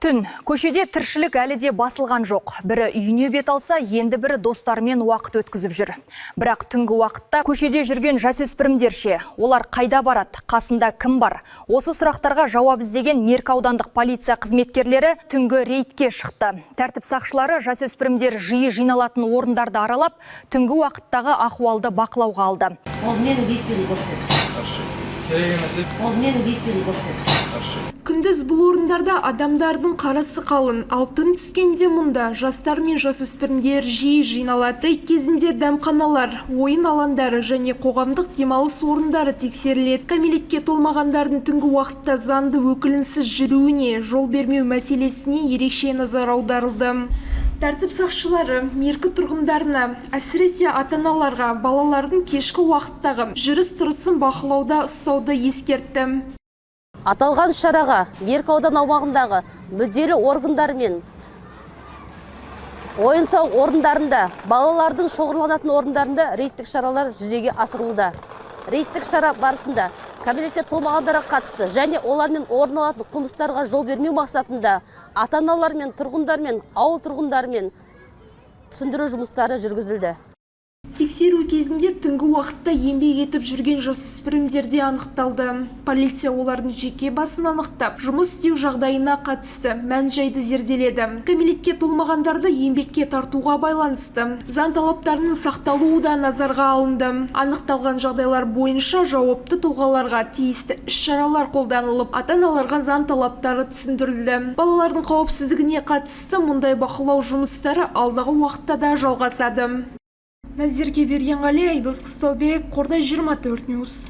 Түн. Көшеде тіршілік әлі де басылған жоқ. Бірі үйіне бет алса, енді бірі достарымен уақыт өткізіп жүр. Бірақ түнгі уақытта көшеде жүрген жасөспірімдер ше? Олар қайда барады? Қасында кім бар? Осы сұрақтарға жауап іздеген Меркі аудандық полиция қызметкерлері түнгі рейдке шықты. Тәртіп сақшылары жасөспірімдер жиі жиналатын орындарды аралап, түнгі уақыттағы ахуалды бақылауға алды. Ол менің действием көрсетеді. Хорошо. Керек емес еді. Ол менің действием көрсетеді. Хорошо. Күндіз бұл орындарда адамдардың қарасы қалың, ал түн түскенде мұнда жастар мен жасөспірімдер жиі жиналады. Рейд кезінде дәмханалар, ойын алаңдары және қоғамдық демалыс орындары тексеріледі. Кәмелетке толмағандардың түнгі уақытта заңды өкілінсіз жүруіне жол бермеу мәселесіне ерекше назар аударылды. Тәртіп сақшылары Меркі тұрғындарына, әсіресе ата-аналарға балалардың кешкі уақыттағы жүріс-тұрысын бақылауда ұстауды ескертті. Аталған шараға Меркі аудан аумағындағы мүдделі органдармен ойын сауық орындарында, балалардың шоғырланатын орындарында рейдтік шаралар жүзеге асырылуда. Рейдтік шара барысында кәмелетке толмағандарға қатысты және олармен орын алатын қылмыстарға жол бермеу мақсатында ата-аналармен, тұрғындармен, ауыл тұрғындарымен түсіндіру жұмыстары жүргізілді. Тексеру кезінде түнгі уақытта еңбек етіп жүрген жасөспірімдер де анықталды. Полиция олардың жеке басын анықтап, жұмыс істеу жағдайына қатысты мән-жайды зерделеді. Кәмелетке толмағандарды еңбекке тартуға байланысты заң талаптарының сақталуы да назарға алынды. Анықталған жағдайлар бойынша жауапты тұлғаларға тиісті іс-шаралар қолданылып, ата-аналарға заң талаптары түсіндірілді. Балалардың қауіпсіздігіне қатысты мұндай бақылау жұмыстары алдағы уақытта да жалғасады. Назерке Бергенғали, Айдос Қыстаубек, Қордай 24 News.